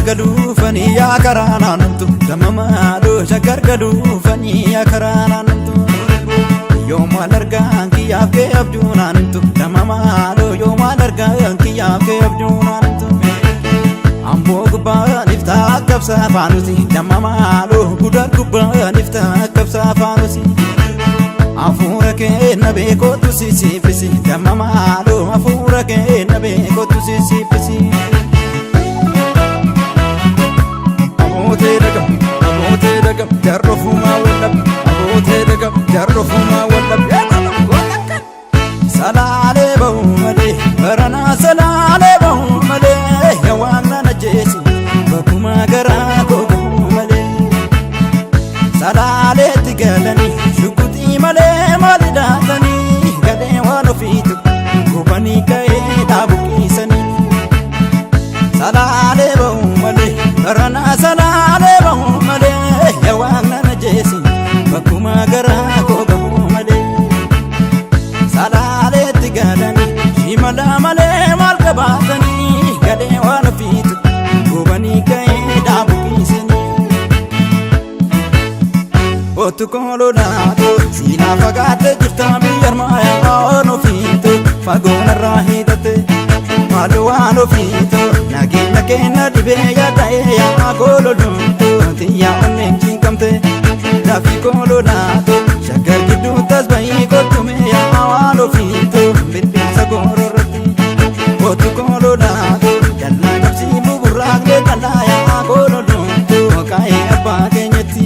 galuufanii yaa karaa naannumtu damma maaloo shaggar galuufanii yaa karaa naannumtu yoo maal argaan kiyyaaf kee abjuu naannumtu damma maaloo yoo maal argaan kiyyaaf kee abjuu naannumtu amboo gubbaan iftaa qabsaa faanusi damma maaloo gudar gubbaan iftaa qabsaa faanusi afuura kee na beekootu sisiifisi damma maaloo afuura kee na beekootu sisiifisi. Abootee dagam, abootee dagam, jarrofumaa wallab, abootee dagam, jarrofumaa wallab. Salaalee bahu malee baranaa salaalee bahu malee waan nan ajjeesi bakkuma garaa koo gahu malee. Salaaleetti galanii shukutii malee maali daatanii galee waan ofiitu gubanii ka'ee dhaabuqiisanii. Salaalee bahu malee baranaa salaalee bahu malee waan nan ajjeesi bakkuma garaa koo gahu malee. Salaaleetti galanii shimala malee maal qabaatanii galee waan ofiitu gubanii ka'ee dhaabuqiisanii. Otu koololaatu siinaa fagaattee jirta biyya armaayaa waan ofiitu fagoon irraa hiitatte maaloo waan ofiitu nageenya keenya dhibee yaada'ee yaa koololumtu xiyyaa onneen cinqamte dafii koololaatu shaggar gidduu tasba'ii kottume yaa waan ofiitu bilbilsa goororratti otu koololaatu dallaa qabsii buburraaqlee qalaa yaa koololumtu kaa'ee abbaa keenyatti.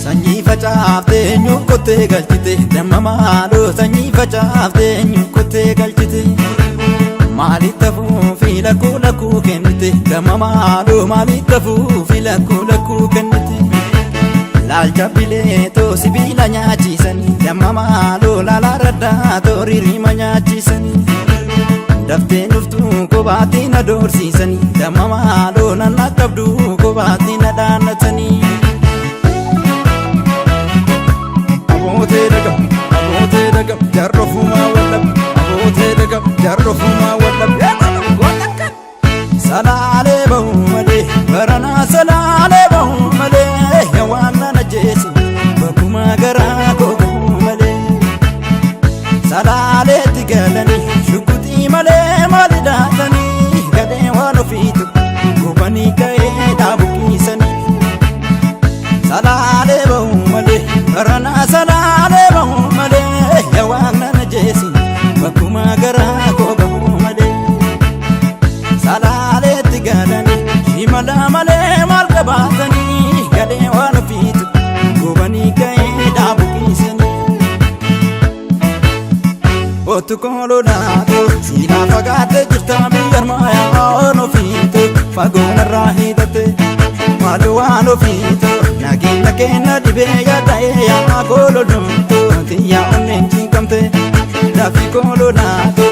Sanyii facaaftee eenyuun kottee galchite damma maaloo sanyii facaaftee eenyuun kottee galchite maalitti hafuufi lakkuu lakkuu kennite damma maaloo maalitti hafuufi lakkuu lakkuu kennite laalcha bileetoo sibiila nyaachisanii damma maaloo laalaa raddaatoo ririma nyaachisanii daftee dhuftuu kophaatti na doorsiisanii damma maaloo nan qabduu kophaatti na dhaannatanii. Abootee dagam, abootee dagam, jarrofumaa wallab, abootee dagam, jarrofumaa wallab. Salaalee bahu malee baranaa salaalee bahu malee waan nan ajjeesi bakkuma garaa koo gahu malee. Salaaleetti galanii shukutii malee maali daatanii galee waan ofiitu gubanii ka'ee dhaabuqiisanii. Salaalee bahu malee baranaa salaalee bahu malee waan nan ajjeesi bakkuma garaa koo gahu malee. Salaaleetti galanii shimala malee maal qabaatanii galee waan ofiitu gubanii ka'ee dhaabuqiisanii. Otu koololaatu siinaa fagaattee jirta biyya armaayaa waan ofiitu fagoon irraa hiitatte maaloo waan ofiitu nageenya keenya dhibee yaada'ee yaa koololumtu xiyyaa onneen cinqamte dafii koololaatu